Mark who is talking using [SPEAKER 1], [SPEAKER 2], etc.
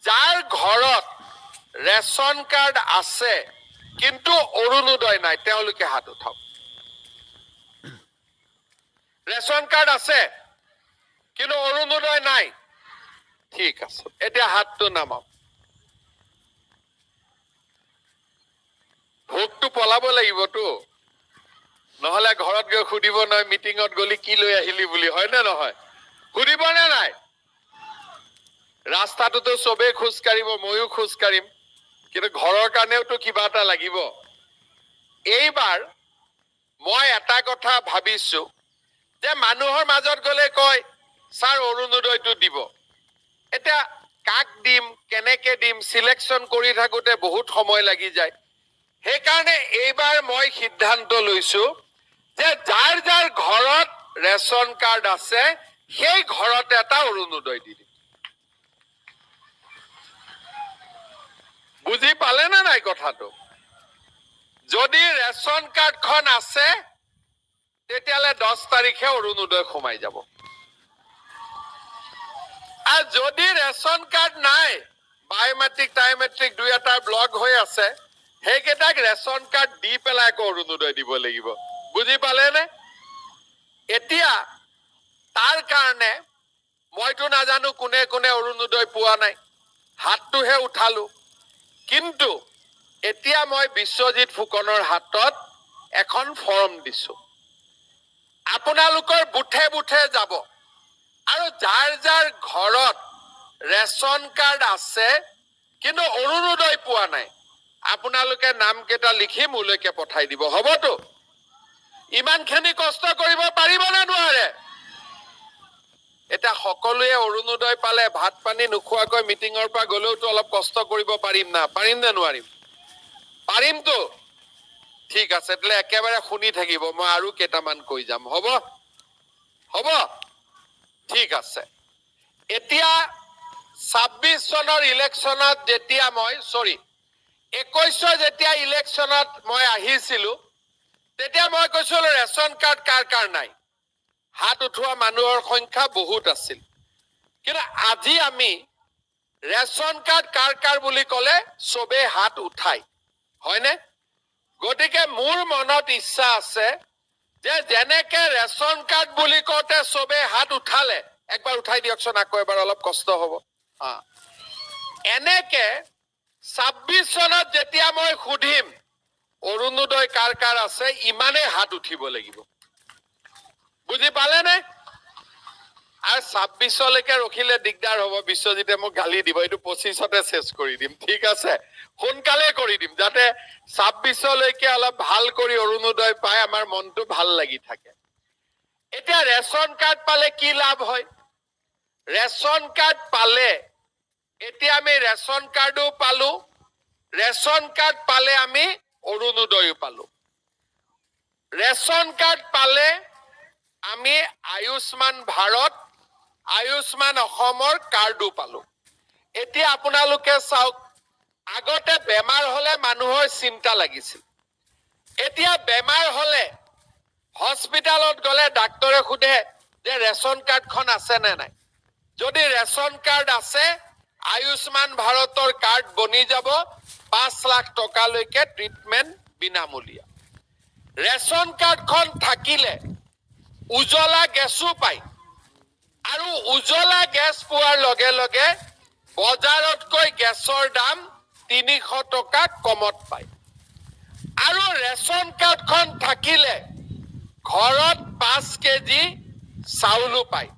[SPEAKER 1] যাৰ ঘৰত ration card আছে কিন্তু অৰুণোদয় নাই, তেওঁলোকে হাত উঠাওক। ৰেচন কাৰ্ড আছে কিন্তু অৰুণোদয় নাই, ঠিক আছে, এতিয়া হাতটো নামাওক। ভোকটো পলাব লাগিবতো, নহলে ঘৰত গৈ সুধিব নহয় মিটিঙত গলি কি লৈ আহিলি বুলি, হয় নে নহয়? সুধিব নে নাই? ৰাস্তাটোতো চবেই খোজ কাঢ়িব, ময়ো খোজ কাঢ়িম, কিন্তু ঘৰৰ কাৰণেওতো কিবা এটা লাগিব। এইবাৰ মই এটা কথা ভাবিছো যে মানুহৰ মাজত গলে কয় ছাৰ অৰুণোদয়টো দিব, এতিয়া কাক দিম, কেনেকে দিম, চিলেকশ্যন কৰি থাকোতে বহুত সময় লাগি যায়। সেইকাৰণে এইবাৰ মই সিদ্ধান্ত লৈছো যে যাৰ যাৰ ঘৰত ৰেচন কাৰ্ড আছে সেই ঘৰত এটা অৰুণোদয় দি দিম। বুজি পালে নে নাই কথাটো? যদি ৰেচন কাৰ্ডখন আছে তেতিয়াহ'লে 10 তাৰিখে অৰুণোদয় সোমাই যাব, আৰু যদি ৰেচন কাৰ্ড নাই, বায়'মেট্ৰিক টায়মেট্ৰিক দুই এটা ব্লক হৈ আছে, সেইকেইটাক ৰেচন কাৰ্ড দি পেলাই আকৌ অৰুণোদয় দিব লাগিব। বুজি পালে নে? এতিয়া তাৰ কাৰণে মইতো নাজানো কোনে কোনে অৰুণোদয় পোৱা নাই, হাতটোহে উঠালো, কিন্তু এতিয়া মই বিশ্বজিৎ ফুকনৰ হাতত এখন ফৰ্ম দিছো, আপোনালোকৰ বুথে বুথে যাব, আৰু যাৰ যাৰ ঘৰত ৰেচন কাৰ্ড আছে কিন্তু অৰুণোদয় পোৱা নাই, আপোনালোকে নাম কেইটা লিখি মোলৈকে পঠাই দিব, হ'বতো? ইমানখিনি কষ্ট কৰিব পাৰিব নে নোৱাৰে? এতিয়া সকলোৱে অৰুণোদয় পালে ভাত পানী নোখোৱাকৈ মিটিঙৰ পৰা গ'লেওতো অলপ কষ্ট কৰিব পাৰিম না? পাৰিম নে নোৱাৰিম? পাৰিমতো। ঠিক আছে, তেতিয়াহ'লে একেবাৰে শুনি থাকিব, মই আৰু কেইটামান কৈ যাম, হ'ব? হ'ব, ঠিক আছে। এতিয়া 26 চনৰ ইলেকশ্যনত যেতিয়া মই, চৰি, 21 যেতিয়া ইলেকশ্যনত মই আহিছিলো, তেতিয়া মই কৈছিলো ৰেচন কাৰ্ড কাৰ কাৰ নাই, হাত উঠোৱা মানুহৰ সংখ্যা বহুত আছিল। কিন্তু আজি আমি ৰেচন কাৰ্ড কাৰ কাৰ বুলি ক'লে চবেই হাত উঠায়, হয়নে? গতিকে মোৰ মনত ইচ্ছা আছে যে যেনেকে ৰেচন কাৰ্ড বুলি কওঁতে চবেই হাত উঠালে, একবাৰ উঠাই দিয়কচোন, আকৌ এবাৰ অলপ কষ্ট হ'ব। এনেকে 26 চনত যেতিয়া মই সুধিম অৰুণোদয় কাৰ কাৰ আছে, ইমানেই হাত উঠিব লাগিব। বুজি পালেনে? আৰু 26লৈকে ৰখিলে দিগদাৰ হ'ব, বিশ্বজিতে মোক গালি দিব, এইটো 25তে শেষ কৰি দিম, ঠিক আছে? সোনকালে কৰি দিম যাতে 26লৈকে অলপ ভাল কৰি অৰুণোদয় পাই আমাৰ মনটো ভাল লাগি থাকে। এতিয়া ৰেচন কাৰ্ড পালে কি লাভ হয়? ৰেচন কাৰ্ড পালে এতিয়া আমি ৰেচন কাৰ্ডো পালো, ৰেচন কাৰ্ড পালে আমি অৰুণোদয়ো পালো, ৰেচন কাৰ্ড পালে আমি আয়ুষ্মান ভাৰত, আয়ুষ্মান অসমৰ কাৰ্ডো পালো। এতিয়া আপোনালোকে চাওক, আগতে বেমাৰ হলে মানুহৰ চিন্তা লাগিছিল, এতিয়া বেমাৰ হলে হস্পিটেলত গলে ডাক্তৰে সোধে যে ৰেচন কাৰ্ডখন আছে নে নাই। যদি ৰেচন কাৰ্ড আছে আয়ুষ্মান ভাৰতৰ কাৰ্ড বনি যাব, 5 লাখ টকালৈকে ট্ৰিটমেণ্ট বিনামূলীয়া। ৰেচন কাৰ্ডখন থাকিলে উজলা গেছো পায়, আৰু উজলা গেছ পোৱাৰ লগে লগে বজাৰতকৈ গেছৰ দাম 300 টকা কমত পায়। আৰু ৰেচন কাৰ্ডখন থাকিলে ঘৰত 5 কেজি চাউলো পায়।